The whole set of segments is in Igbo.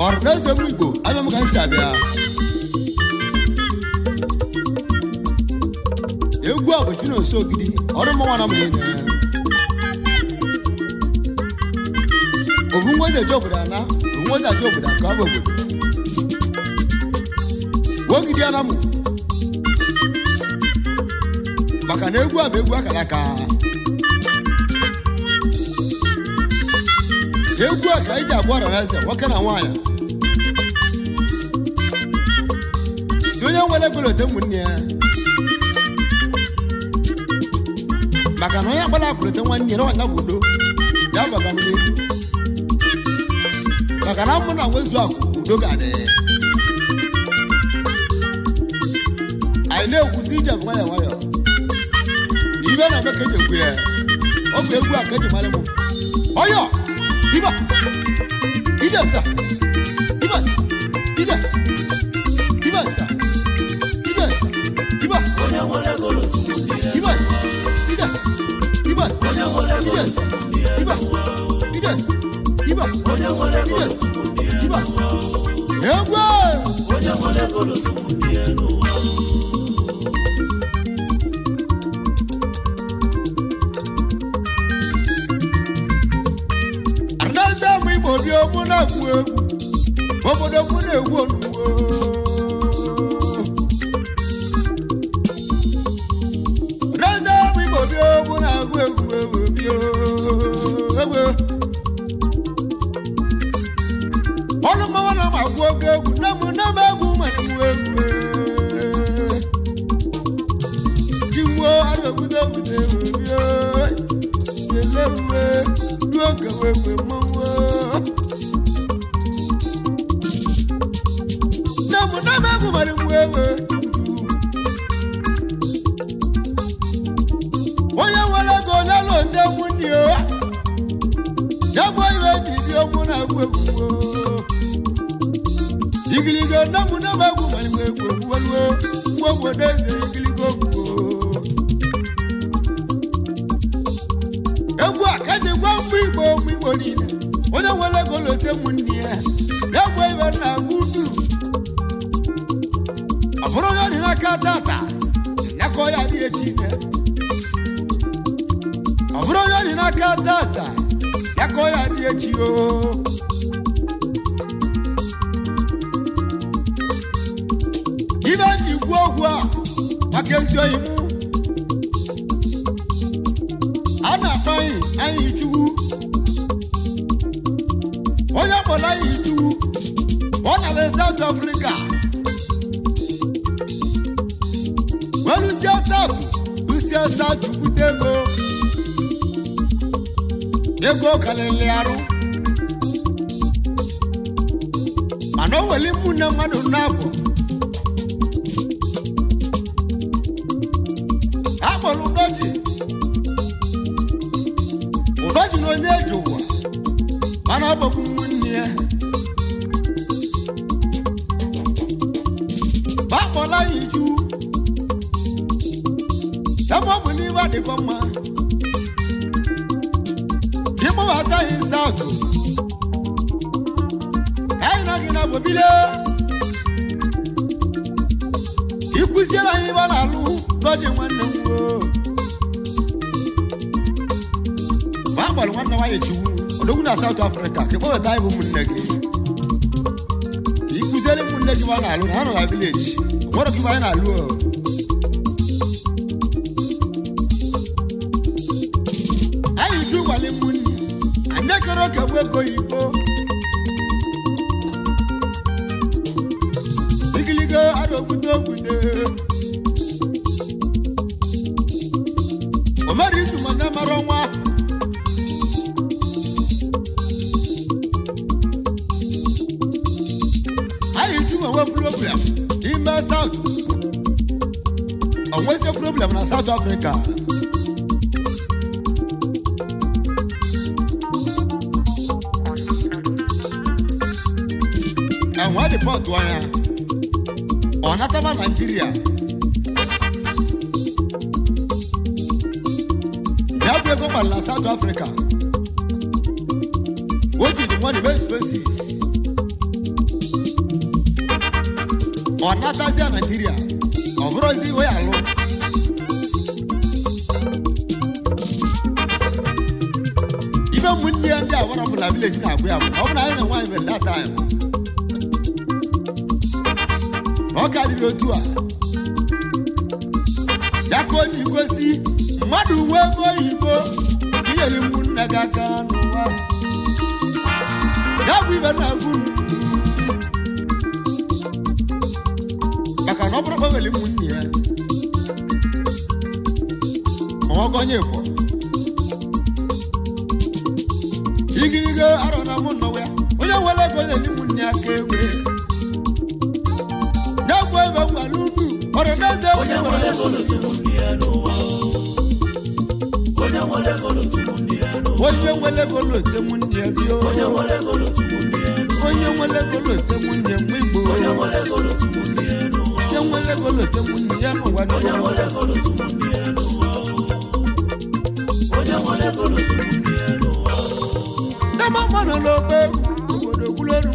Ọrịnaeze m Igbo abịa m ka m si abịa. Egwu a bụ Chinonso Ogidi, ọrụ mmanwa na m niile. Obu nwa eji eje obodo ana, obu nwa eji aje obodo ka ọ bụ obodo. Ogidi anamụ maka na egwu a bụ egwu akara aka. Egwu a ka anyị ji agwa ọrịnaeze nwoke na nwaanyị si onye nwere ego lote ụmụnne ya, maka na onye agbala akwụlite nwanne ya na nwanne bụ udo ya baga m n'ihu, maka na mụ na nwezu akụ udo ga-adị. Anyị na-ekwuzi ije bụ nwayọọ nwayọọ na ibe na-eme ka eji ekwu ya. Ọ bụ egwu a ka eji mara m ọyọ iba ije sa iba ije iba sa ije sa iba Onye nwere ego n'otu ụmụnne ya. iba ije iba Onye nwere ego ije n'otu ụmụnne ya. iba ije iba Onye nwere ego ije n'otu ụmụnne ya. iba egwu. Onye nwere ego n'otu ụmụnne ya n'ụwa. Adaeze mụ Igbo bịa, mụ na-egwu egwu obodo, mụ na-egwu onugbo. Adaeze mụ Igbo bịa, mụ na-egwu egwu egwu bịa egwu. Ọnụ mmanwụ na m agwụ oge egwu nne m, nne m egwu nwere m egwu chimwo arụobodo obodo egwu bịa elewe ruo oge wegwe mmanwụ. Nne m, nne m egwu mara mgbe ewe. Onye nwere ego n'elu ote nwunye ya, ya bụ iwe ji bi okwu na egwu egwu igiligo. Nne m, nne m egwu mara mgbe egwu egwu mgbe obodo eze igiligo ogwu. Egwu a ka ji gwa mgbe Igbo, ụmụ Igbo niile, onye nwere ego lote ụmụnne ya, ya gwa ibe nna agwa udu. Ọ bụrụ na ọ dị n'aka tata nyakọ ya dị echi ine. Ọ bụrụ na ọ dị n'aka tata nyakọ ya dị echi o. Ibe ji gwu okwu a maka ezi oyi mụ a na-akpọ anyị anyị chukwu. Onye kpọrọ anyị chukwu, ọ nara South Africa wee lusie South, lusie South bute ego, ego karịrị arụ, mana o nwere ụmụnne mmadụ na-abụ a kpọrọ Udoji. Udoji na onye eji ụwa mana agbagbu nwanne ya gbakpọla ya iju ebe ọ bụ n'iwe adịkọ mma ịkpọbata ya saụtụ ka anyị na gị na bobile ikwuziere anyị ibe na-alụ. Udoji nwanne m nwoo mgbe a gbara nwanne nwaanyị chukwu odogwu na South Africa ka ịkpọbata anyị bụ ụmụnne gị, ka ịkụziere ụmụnne gị ma na-alụ na ha nọ na vileji nwere ka ibe anyị na-alụ o. Anyị ju gwale ụmụnne anyị kọrọ ka egbu ego oyibo igiligo arụobodo obodo o mere izu ma ndị mara ọnwa. Anyị ju ma nwee problem n'ime South, o nwezie problem na South Africa. Enwe dịpọtụ anya ọ nataba Naijiria ya bụ ego gbara na South Africa o ji the money make expenses. Ọ natazia Naijiria, ọ bụrụzi iwe alụ. Ibe ụmụnne ya ndị awara bụ na village na-agụ ya bụ na ọ bụ na anyị na nwaanyị mere that time na ọ ka dịrị otu a ya ka o ji gosi mmadụ uwe ego oyibo inyere ụmụnne gị aka n'ụwa ya bụ ibe na-agụ m maka na ọ bụrụ kpameli ụmụnne ya ma ọ gọnye ịkwọ igirige arọ na mụ nọwa ya onye nwere ego na-enye ụmụnne ya aka egwe ya bụ ebe ngwara unu ọrụ n'eze. Onye nwere ego n'otu ụmụnne ya n'ụwa. Onye nwere ego n'otu ụmụnne ya n'ụwa. Onye nwere ego lote ụmụnne ya bio. Onye nwere ego n'otu ụmụnne ya n'ụwa. Onye nwere ego lote ụmụnne mgbe igbo. Onye nwere ego n'otu ụmụnne ya n'ụwa. Onye nwere ego lote ụmụnne ya n'ụwa. Onye nwere ego n'otu ụmụnne ya n'ụwa. Onye nwere ego n'otu ụmụnne ya n'ụwa. Ndị mama nọ n'ogbe obodo gwulolu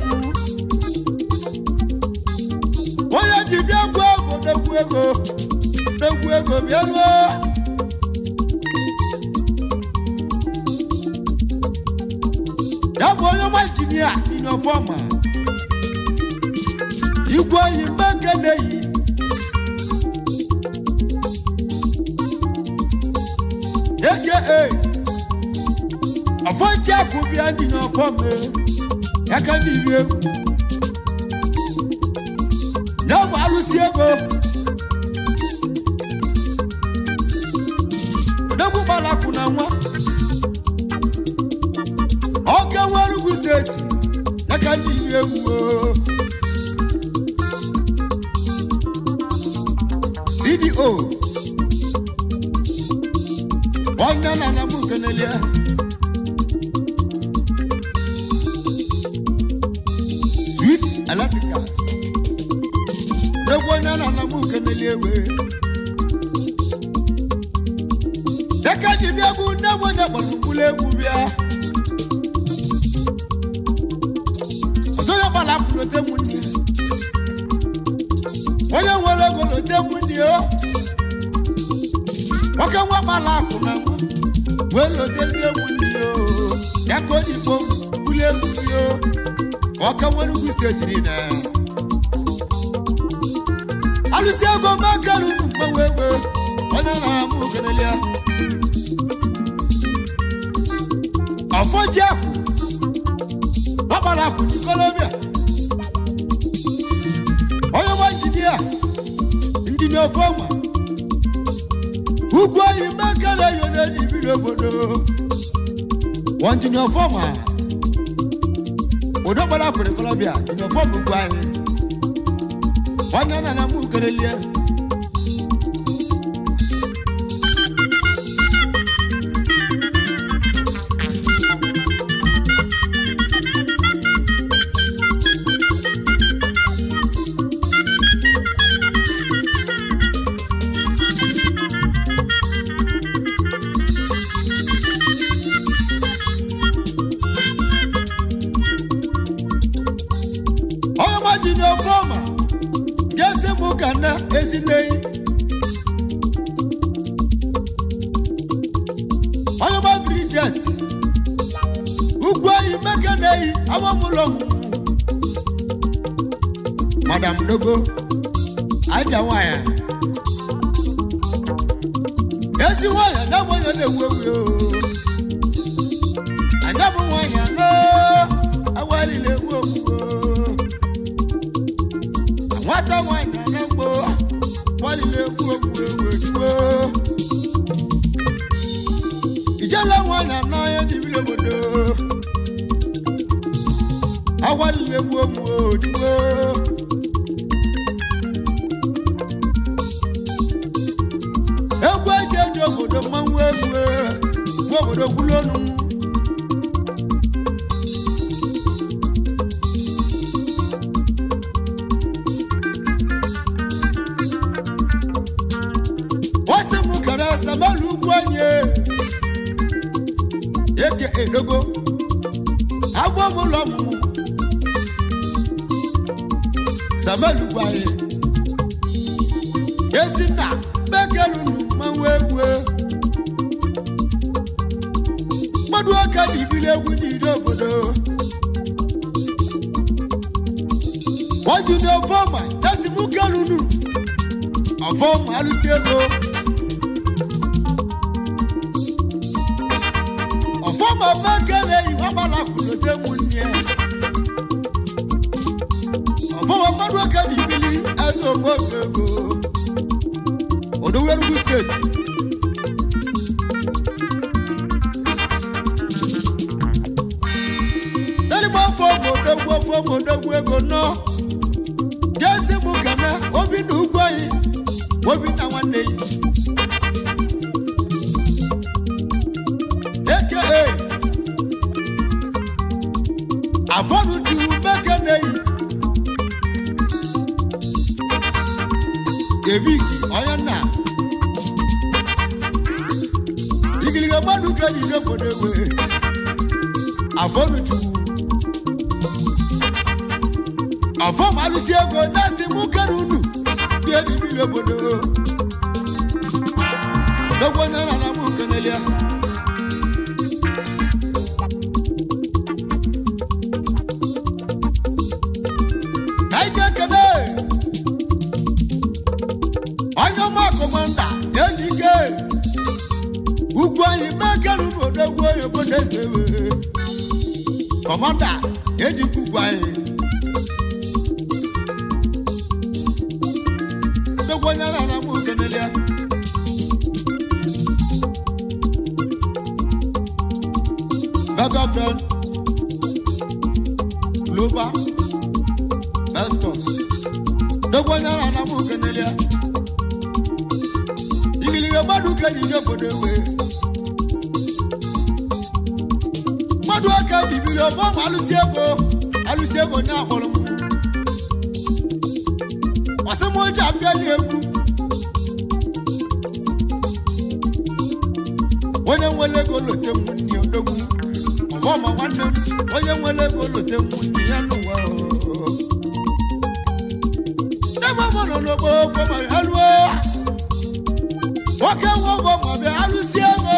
onye ji bịa gwa obodo gwu ego degwu ego bịa ruo ya bụ onye ọma injinia inọfọma igwe oyi mgbe nke na-eyi aka ọfọji akụ bịa ndị n'ọfọma ya ka ndị iri egwu ya bụ alụsị ego odogwu gbalakwụ na nwa ọka nwa Enugu steeti ya ka ndị iri egwu oo. CDO onye na na mụ kenelie Sweet Electricals egwu onye na na mụ kenelie ewe deka ji bịa egwu nne m onye kpọrọ mkpụrụ egwu bịa ọzọ ya gbara akwụ lote m nne onye nwere ego lote m nne o nwoke nwa gbara akwụ na nwa wee lotezie m nne o ya ka o ji kpọọ mkpụrụ egwu bịa o ọka nwere ugwu steeti niile alụsị ego mekere unu mgbanwe ego onye na-amụ kenelia ọfọji akwụ ọkpara akwụ n'ikolobịa onye nwa injinia ndị n'ofe ọma ugwu oyi mekere yo na-eji biri obodo wọ ndị n'ofe ọma odogbara akwụ n'ikolobịa ndị n'ofe ọma ugwu anyị onye na na mụ kenelie. Onye ma ji n'ofe ọma ga-esi m ka na ezineyi onye ma Bridget ugwu oyi meke na-eyi amamụlọ ọmụmụ Madam Dogo aja nwanyị ezi nwanyị anabụ onye na-ewu ewu oo. Anabụ nwanyị anọ awalile ewu ewu oo. Nwata nwanyị na mgbo gbalịla egwu egwu egwu ejuo ijela nwanyị n'anya dibiri obodo agbalịla egwu egwu ojuo egwu eji eji obodo mmanwụ egwu egwu obodo kwulu ọnụ. Wọ́n sì mú kẹrẹ sàmẹ́lú ugwu anyị eke edogo agwọ m ụlọ ọmụmụ sàmẹ́lú ugwu anyị. Ezinna mekelunu mmanwụ egwu. Mmadụ aka dị ibili egwu niile obodo. Wọ́n ní ọfọ́mà jásí mú kẹ́lùnù. Ọfọ́mà alùsí ego. Ọfọ́mà mẹ́kẹ́lẹ́ ìwà bàlá kùlọ̀ tẹ́ mú ní ẹ. Ọfọ́mà mmadụ aka dị ibili ẹzọ mọ́fẹ́ ego. Odogwu Enugu Steeti. Tẹ́lifọ̀ fọ́ọ̀mù odogwu fọ́ọ̀mù odogwu ego náà. Jesi mụ kana obi na ugwu anyị, obi na nwanne yi. Aka afọdụ juru meke na-eyi. Ebiki onye nna. Igiliga mmadụ ka eji obodo ewe. Afọdụ juru. Ọfọm alụsị ego na-asị mụ kere unu bịa n'ibili obodo. Dogbo onye na ana mụ kenelia. Ka anyị jee kene onye ọma kọmanda ejike ugwu anyị mee kere unu odogwu onye obodo eze wee. Kọmanda ejike ugwu anyị. Dogbo onye na ana mụ kenelia. Mega Brand Global Vestors. Dogbo onye na ana mụ kenelia. Igiliga mmadụ ka eji obodo ewe. Mmadụ aka bibiri ọgbọ ma alụsị ego alụsị ego ní akpọrọ m. Ọsị m ji abịali egwu. Onye nwere ego lote m nne odogwu. Ọgbọ ma nwanne m onye nwere ego lote m nne ya n'ụwa. Nne m nọ n'ogbo okwu ma ya lụọ. Nwoke nwe ọgbọ ma bịa alụsị ego.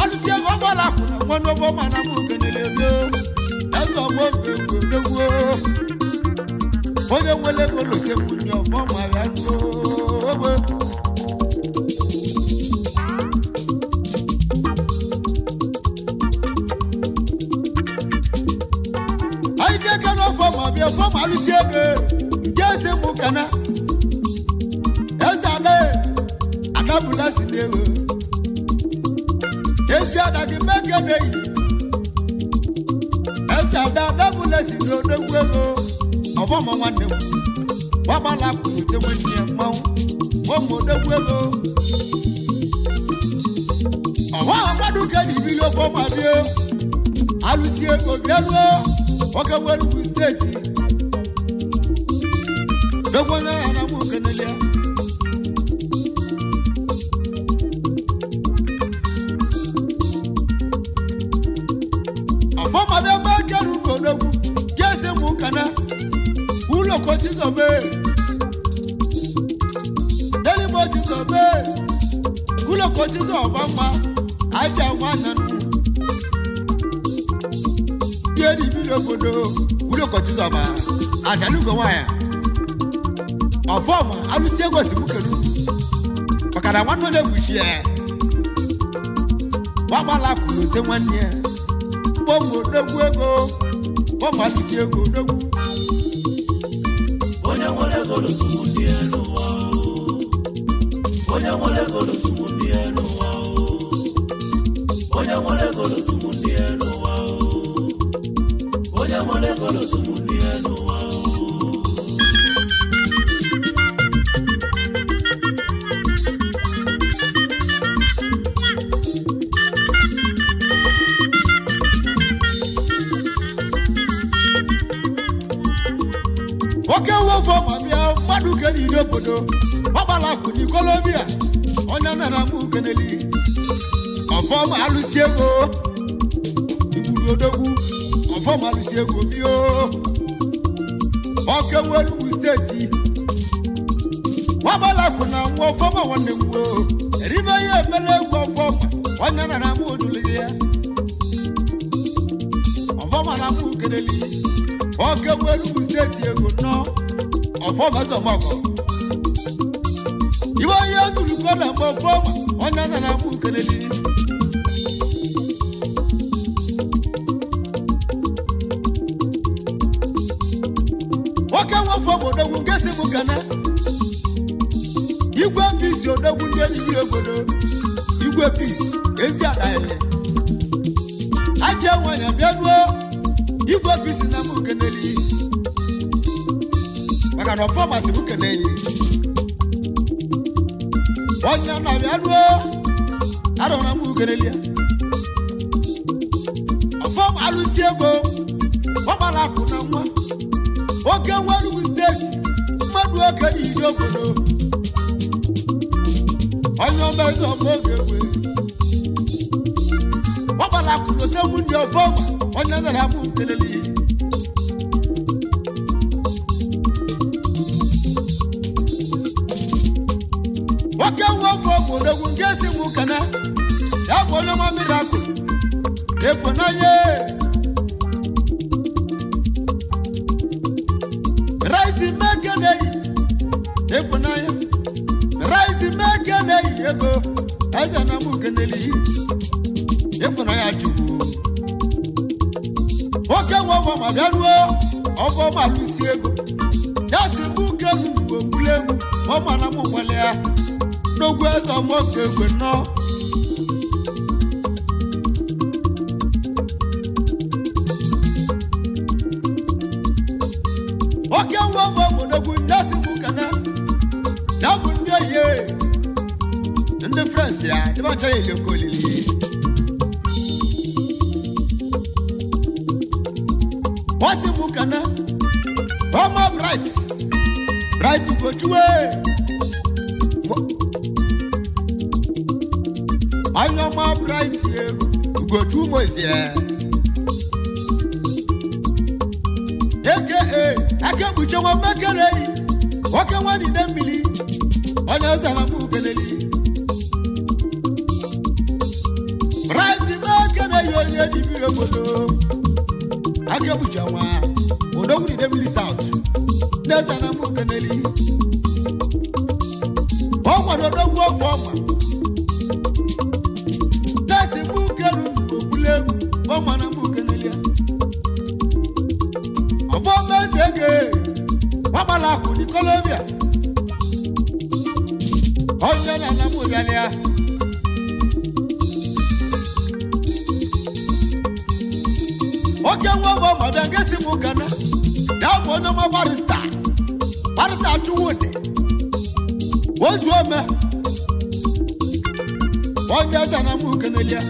Alụsị ego ọgbọla akwụna nwanne ọgbọ ma na m kenele ebe. Eze ọgbọ egwu odogwu. Onye nwere ego lote m nne ọgbọ ma ya lụọ. Anyị ga-eke n'ọfọ ma bịa fọ ma alụsị ego nke eze mụ kana eze ada adabụla si n'ego ezi ada gị meke na-eyi eze ada adabụla si n'odogwu ego ọfọma nwanne m gbagbala kwurute nwanne ya mmanwụ ụmụ odogwu ego ọwa mmadụ ka eji bili ofe ọma bịa alụsị ego bịaruo nwoke nwe Enugu Steeti. Dogbo onye ahịa na mụ kenelia. Ọfọma bịa mgbe kere unu odogwu jesi mụ kana ụlọkọ Chizobe Delimo Chizobe ụlọkọ Chizoba mma aja nwa na nnu ihe n'ibili obodo ụlọkọ Chizoba ajalugo nwanyị. Ọfọma alụsị ego si mụ kere unu maka na nwanne onye gwuchi ya gbagbala kwuru ote nwanne ya kpọmụ odogwu ego kpọmụ alụsị ego odogwu. Onye nwere ego n'otu ndị elu ụwa o. Onye nwere ego n'otu ndị elu ụwa o. Onye nwere ego n'otu ndị elu ụwa o. Onye nwere ego n'otu ndị elu ụwa o. Nwoke nwoke ma bịa mmadụ keliri obodo ọgbala akwụ n'ikolobia onye nara m keneli ọfọm alụsi ego igburu odogwu ọfọm alụsi ego bio oke nwe Enugu Steeti ọgbala akwụ nwa ọfọma nwanne m wo eribe ihe emere egwu ọfọma onye na na mụ oduli ya ọfọma na mụ kedeli oke nwe Enugu steeti ego nnọọ ọfọma zọmọkọ iwe onye zuru ka ọ na-agba ọfọma onye na na mụ kedeli. Nwoke nwafọ bụ odogwu nke si m gana igwe pisi odogwu ndị enyi obodo igwe pisi ezi adaghị aja nwanyị bịa ruo igwe pisi na m keneli maka na ọfọ masị m keneyi onye na-abịa ruo arọ na m keneli ya ọfọ alụsi ego ọgbara akụ na nwa oke nwa Enugu steeti mmadụ oke n'iri obodo onye ọma eze ọfọ oge egwe ọgbara akụnụte mụ ndị ọfọ ọma onye nara mụ nkeleli. Nwoke nwa ọfọ bụ odogwu nke si mụ kana ya bụ onye ọma mirakụl efo n'anya rice mekeneyi ịfụnanya rice mekeneyi ego eze na mụ keneli ịfụnanya chukwu nwoke nwe ọfọ ma bịa ruo ọfọ ma lụsi ego ya si mụ kelu ogbulu egwu ọma na mụ nwere ya n'ogwu eze ọmọke egwe nnọọ. Oke nwa ọgbọ obodo ndị si mụ kana ya bụ ndị oyi ndị frans ya dịbacha ya eloko olili wọ́n mú kana ọmọ bright bright ugochukwu onye ọma bright ugochukwu mozie aka aka ekpuchi nwa mekele yi nwoke nwa nide mmiri onye zara m ukeleli bright mekele yi onye dibiri obodo aka ekpuchi nwa odogwu nide mmiri south ndị zara m ukeleli ọ gwara odogwu ọfọ ọma tesi mụ kelu ogbule egwu ọma na mụ kenelia ọfọ mezi ege nwagbala akụ ní Colombia onye na ana mụ bịalịa oke nwa bụ ọmọbịa nke si mụ gana ya bụ onye ọma barista barista Chukwudi ozu ome onye eze na mụ kenelia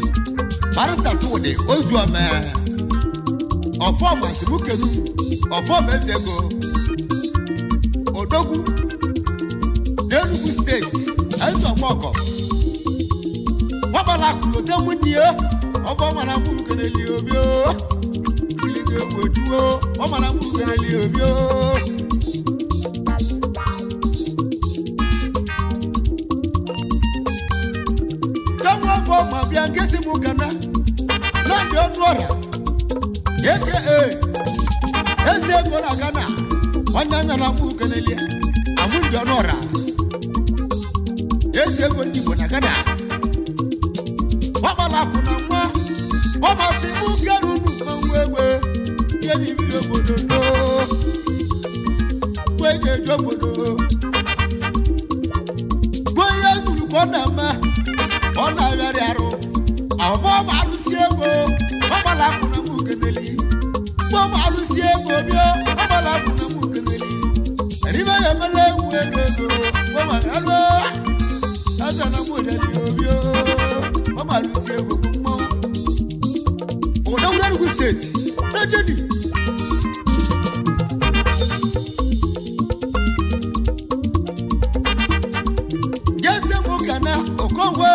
barista Chukwudi ozu ome ọfọ masị mụ kenu ọfọ eze ego odogwu n'Enugu steeti eze ọmọgọ nwagbala akụlote mụ nne ọfọ mara mụ keneli obi o iligo egwu ojuo ọ mara mụ keneli obi o. Kánwó afọ ma bịa nke si mụ gana Nnamdi Ọnụọra aka eze ego na Ghana nwanne nna na mụ kenelie Amụndị Ọnụọra eze ego ndị Igbo na Ghana nwagbala akwụ na nwa ọmasị mụ kere unu mmanwụ egbe ihe n'ibiri obodo no gbe eji eju obodo gbe ihe zuru ka ọ na-eme ọ na-abịarị arụ ọbọ ma alụsi ego ọgbala akwụ na mụ keneli gbọ ma alụsi ego bịa ọgbala akwụ na mụ keneli eribe ya emela egwu ego ego gbọ ma alụ eze na mụ jeli obi ọ ma alụsi ego bụ mmanwụ odogwu Enugu steeti ejeni. Jese mụ kana Okonkwo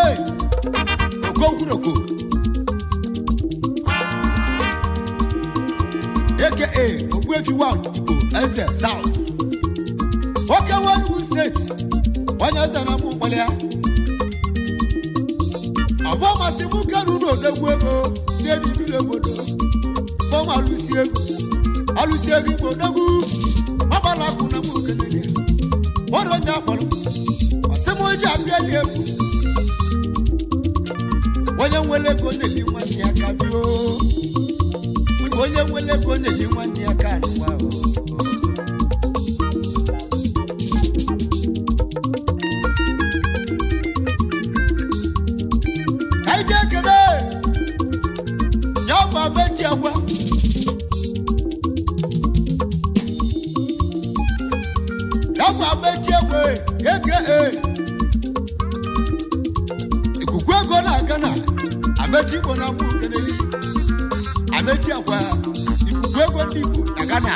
Okonkwuroko aka Ogbuefi 1 Igbo Eze South oke nwa Enugu steeti Onye eze na mụ kpọrọ ya. Ọbọ masị mụ kedu na odogwu ego ndị eji obodo. Fọm alụsi ego. Alụsi ego igbo odogwu. Ọgbala akwụ na mụ kelele. Ọrụ onye akpọrọ. Ọsị mụ ji abịali egwu. Onye nwere ego na-ebi nwanne ya ka bịa. Onye nwere ego na-ebi nwanne ya ka n'ụwa o. Ka anyị jee kene ya bụ amechi agwa. Ya bụ amechi egwe aka ikuku ego na-aga na amechi igbo na mụ keneli amechi agwa ikuku ego ndị Igbo na Ghana.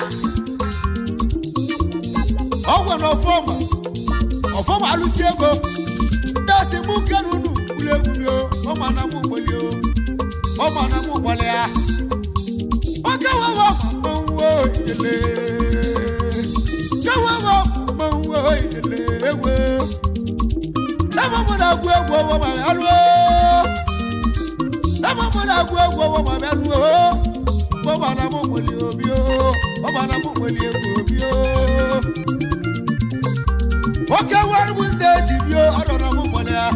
Ọgwa na ọfọma ọfọma alụsi ego dasi mụ kere unu ụlọ egwu mi o ọma na mụ gboli o ọma na mụ gboli ya oke wewe mmanwụ oyele kewewe mmanwụ oyele egwe n'ebe mụ na-agụ egwu ọwọ ma bịa lụọ n'ebe mụ na-agụ egwu ọwọ ma bịa lụọ ọma na mụ gboli obi o ọma na mụ gboli egwu obi o oke werugwu steeti bio ọnọ na mụ gboli ya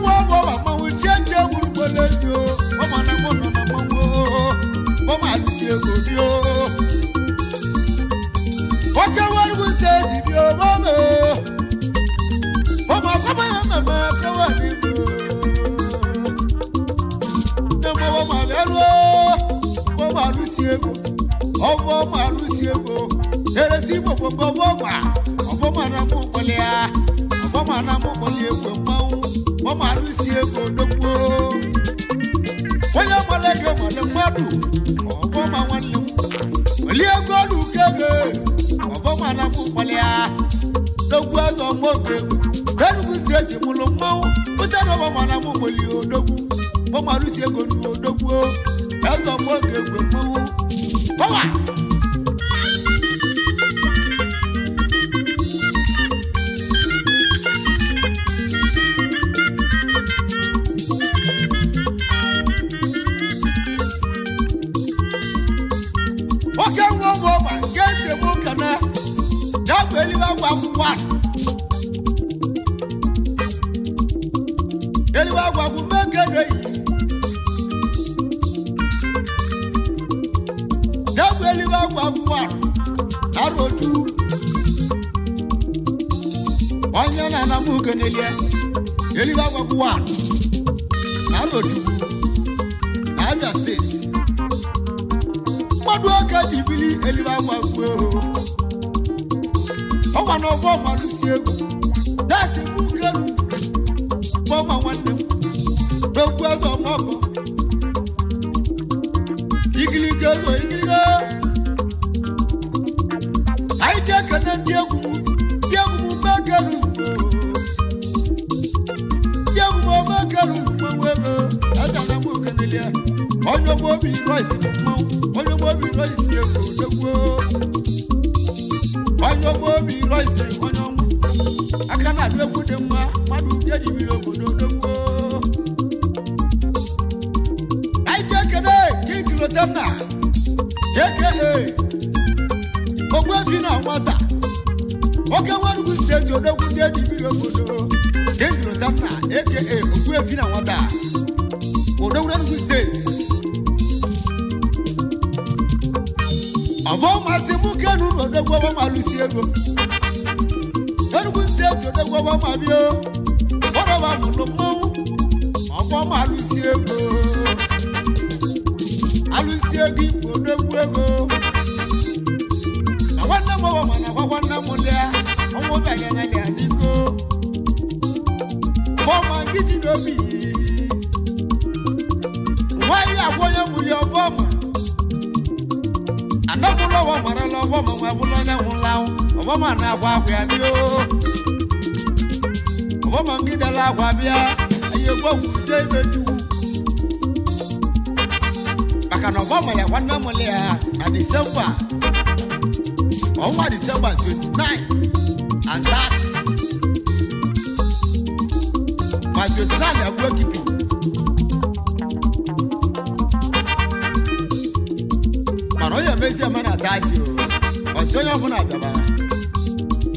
nwa ọgbọ mmanwụ chie gburugburu ezi o ọma na mụ nọ na mmanwụ ọma alụsi ego bio oke werugwu steeti bio mama ọma kọma ya mama kọwa n'igbo ndị mmanwụ ma bịaruo ọma alụsi ego ọfọ ọma alụsi ego eresi igbo gbogbo ọfọ ọfọma na mụ kpọlị ya ọfọma na mụ kpọlị egwu mmanwụ ọma alụsi ego dokwuo onye mara ego mara mmadụ ọfọma nwanne m welie ego ọlụke ego ọfọma na mụ kpọlị ya dogwu azụ ọmụ oge egwu Enugu steeti mụrụ mmanwụ pụta na ọfọma na mụ kpọlị odogwu ọma alụsi ego nnu odogwuo eze ọmụ oge egwu mmanwụ ọwa. Nwoke nwe ụmụ ọgba nke esi eme ụka na ya bụ eluigwe agwa akwụkwọ a. Eluigwe agwa akwụ mmeke na-eyi. Ya bụ eluigwe agwa akwụkwọ a arụ otu. Onye na-ana m uke n'elie eluigwe agwa akwụkwọ a na arụ otu na Abia steeti. Mmadụ aka ji bili elibe agwa gbuo ọnwa na ọgbọ malụsi egwu dasi mụ keru gbọma nwanne m dokwu eze ọmọgọ igiliga ezo igiliga anyị ji ekene ndị egwu m ndị egwu m mekeru ndị egwu m omekeru mmanwụ ego eze na mụ kenelie onye ọgbọ obi rois bụ mmanwụ onye ọgbọ obi rois egwu odogwu onye ọgbọ obi rois onye ọnwụ aka na-adụ egwu dị mma mmadụ ụdị ejibiri obodo odogwu anyị ji ekene king lotenna aka ogbuefi na nwata oke nwerugwu steeti odogwu ndị ejibiri obodo king lotenna aka ogbuefi na nwata odogwu Enugu steeti. Ọbọ masị mụ kenu na odogwu ọba ma lụsi ego Enugu steeti odogwu ọba ma bịa ọrọba mụrụ mmanwụ ọbọ ma lụsi ego alụsi ego ikpo odogwu ego na nwanne m ọba mana gwa nwanne m lịa ọnwụ bịara na lịa n'iko bọma nkịtị n'obi nwaanyị agwa onye mụli ọbọma anabụlọ wa marala ọbọma nwa bụlọ onye nwụla ọbọma na-agwa akwa ya bịa ọbọma ngidala akwa bịa anyị egwogwute ime chukwu maka na ọbọma ya nwanne mụli ya na disemba ọnwa disemba 29 and 30. 29 abụọ kipi mana onye emezi eme na tati o ọsị onye ọbụla bịaba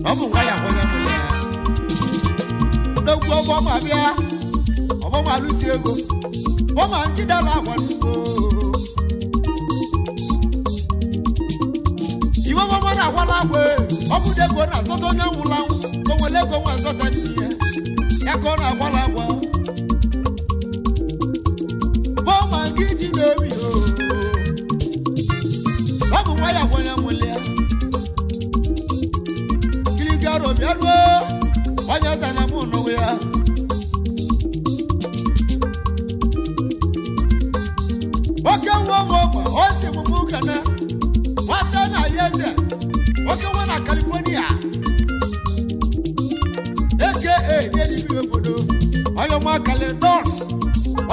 na ọ bụ nwa ya onye mụrụ ya n'okwu ọgbọ ma bịa ọgbọ ma alụsi ego ọma nkịta na agwa nnukwu iwe ọgbọ na agwala agwa ọ bụ ego na azọta onye nwụrụ anwụ o nwere ego nwa azọta n'ihe ya ka ọ na-agwala agwa bọma nke iji na-eri ọ bụ nwa ya gwanye mụlị ya kiligaro bịaruo onye ọza na mụ nụwe ya oke nwa nwa ọgba ọ si m mụ kana nwata na ya eze oke nwa na California aka n'eluigwe obodo onye ọma kalendọn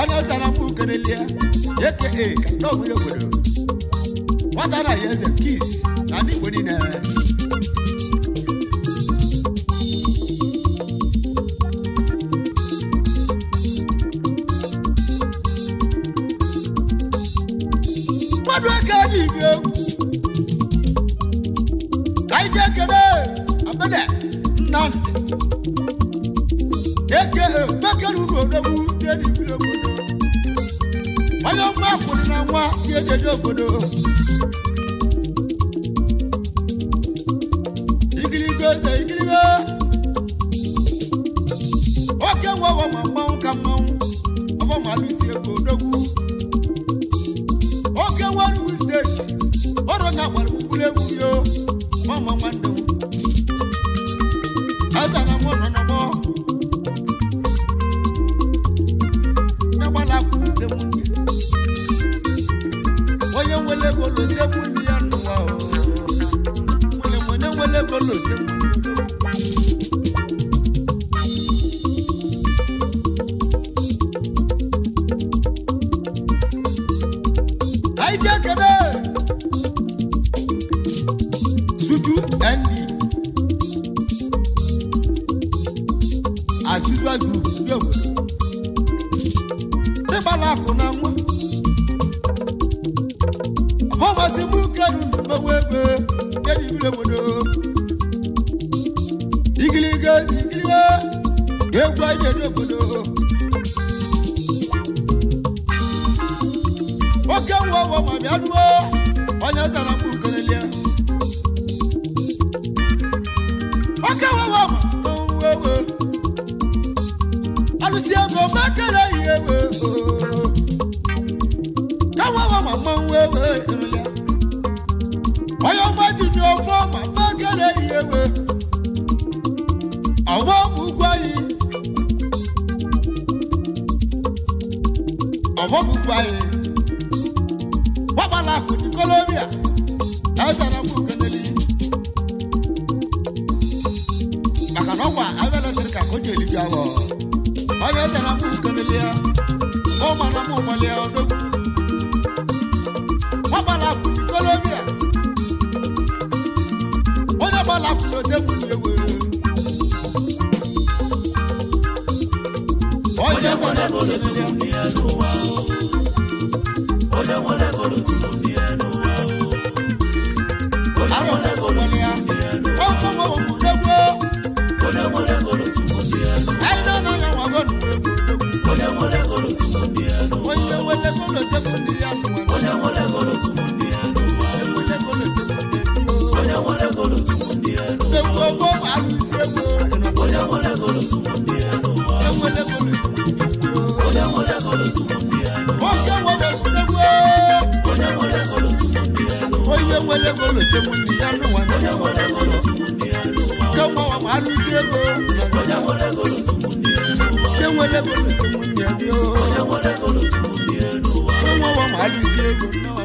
onye ọzara mụ kenelie aka kalendọn nwere obodo nwata na ya eze kis na ndị Igbo niile mmadụ eke ji ibi egwu ka anyị jee kene abede nnamdị eke bekere unu odogwu dị n'ibiri obodo onye nwa kwụrụ na nwa dị ejeje obodo igiligo eze igiligo oke nwa ọwa ma mmanwụ ka mmanwụ ọbọ ma alụsi ego odogwu oke nwa Enugu steeti ọrụ na gbara mkpụrụ egwu yo mama nwanne m eze na mụ nọ n'ọgbọ onye nwere ego lote nwunye ya n'ụwa nwere m onye nwere ego lote nwunye. Anyị jee kene sutu nd Achụzua group ndị obodo ịgbala akụ na nwa ọmasị m kedu mgbanwe ego kedu ibiri obodo igiligo igiligo egwu anyị eji obodo oke nwa ọwa ma bịa ruo onye zara m ukerelie oke nwa ọwa ma ewe alụsị ego makere ihe ewe ka nwa ọwa ma mmanwụ ewe ịrụlịa onye ọma ji nye ofe ma makere ihe ewe ọgbọ bụ ugwu anyị ọgbọ bụ ugwu anyị gbagbala akụ ní Colombia ezara m ukeneli maka na ọgwa abịa ka o ji elibi awọ onye ezara m ukeneli ya ọ mara m ụgbọli ya odogwu gbagbala akụ ní Colombia onye gbala akụ n'ote m ewe onye Onye ezara nwere m ego ukeneli ya n'otu ndị ya n'ụwa o. Onye nwere ego n'otu ndị ya n'ụwa o. Onye Arọ nwere ego ụgbọli n'otu ya ndị ya n'ụwa ọkụ nwa odogwu o. Onye nwere ego n'otu ndị ya n'ụwa anyị na-anaghị anwago n'ụwa egwu odogwu o. Onye nwere ego n'otu ndị ya n'ụwa onye o. nwere ego n'ote m ndị ya n'ụwa Onye nwere ego n'otu ndị ya n'ụwa o. enwere ego n'ote m ndị ya Onye nwere ego n'otu ndị ya n'ụwa egwu o. ọgbọ alụsị egwu Onye nwere ego n'otu ndị ya n'ụwa o. enwere ego n'ote m ndị ya Onye nwere ego n'otu ndị ya n'ụwa oke nwere egwu o. Onye nwere ego n'otu ndị ya n'ụwa o. onye nwere ego n'ote m ndị ya n'ụwa Onye nwere ego n'otu ndị ya n'ụwa o. nke nwa ma alụsị ego Onye nwere ego n'otu ndị ya n'ụwa o. nke nwere ego n'ote m ndị ya Onye nwere ego n'otu ndị ya n'ụwa o. nwa ma alụsị ego nnọọ.